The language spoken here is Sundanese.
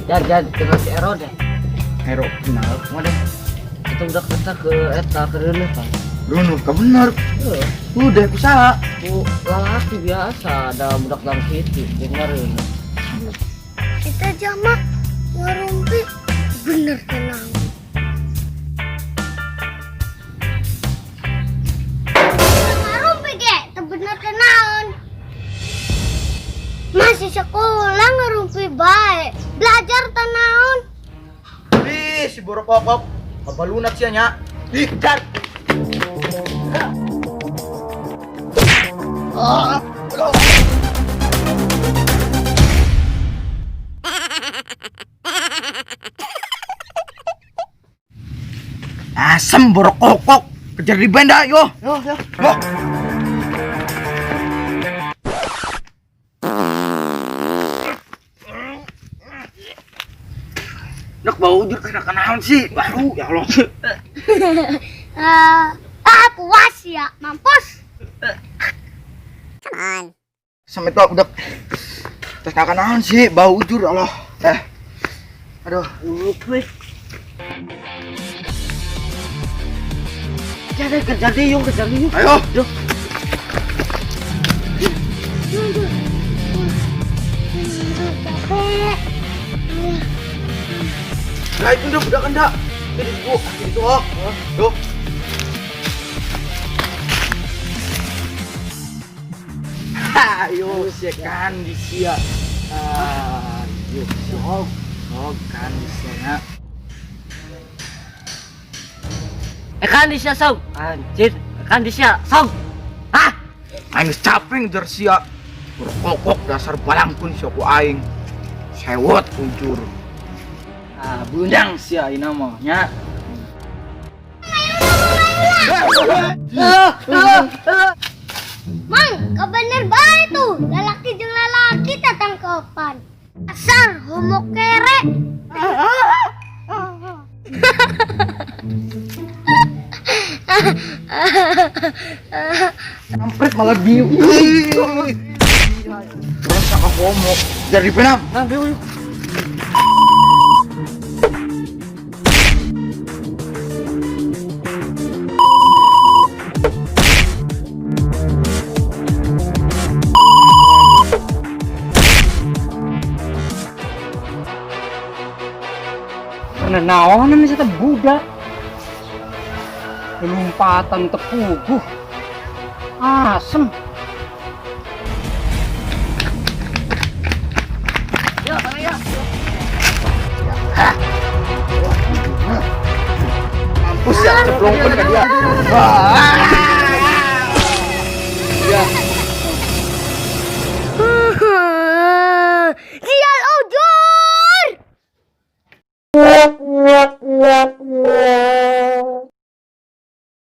Jangan kenal si Ero deh. Hero kenal kumaha deh? Itu udah kita ke eta ke reuneuh kan. Runuh ka bener. Heeh. Udah kusaha? Ku lalaki biasa ada budak dalam situ jeung ngareuneuh. Kita jamak ngerumpi bener tenang. Ngerumpi ge, teu bener tenang. Masih sekolah ngerumpi bae, belajar tenaon. Ih, si borokokok. Kabalunat sia nya. Ih, kejar. Ah, asem borokokok. Kejar di benda, yo. Yo, yo. Yo. Nak bau ujur kena kenaon sih? Baru ya Allah. Puas ya, mampus. Sampai tuh udah tes kenaon sih bau ujur ya Allah. Aduh, Uluk we. Jadi kejar dia, kejar dia. Ayo. Yo. Capek. Nah itu udah budak anda. Jadi itu, itu oh. Tuh. Ayo kan di sia. Ayo sok, sok kan di sia. Kan di sia sok. Anjir, kan di sia sok. Hah? Aing geus capek ngejar sia. Berkokok dasar balangkun sia ku aing. Sewot ujur. Ah, bundang sia ayeuna mah nya. Mang, kebener bae tuh. Lalaki jeung lalaki tatangkepan. Asal homo kere. Kampret malah di. Terus sama homo. Jadi penam. Ngambil yuk. Karena naon misalnya budak lompatan tepuguh asem. Ya, ya. Mampus ya, ceplongkeun ka dia. Wah.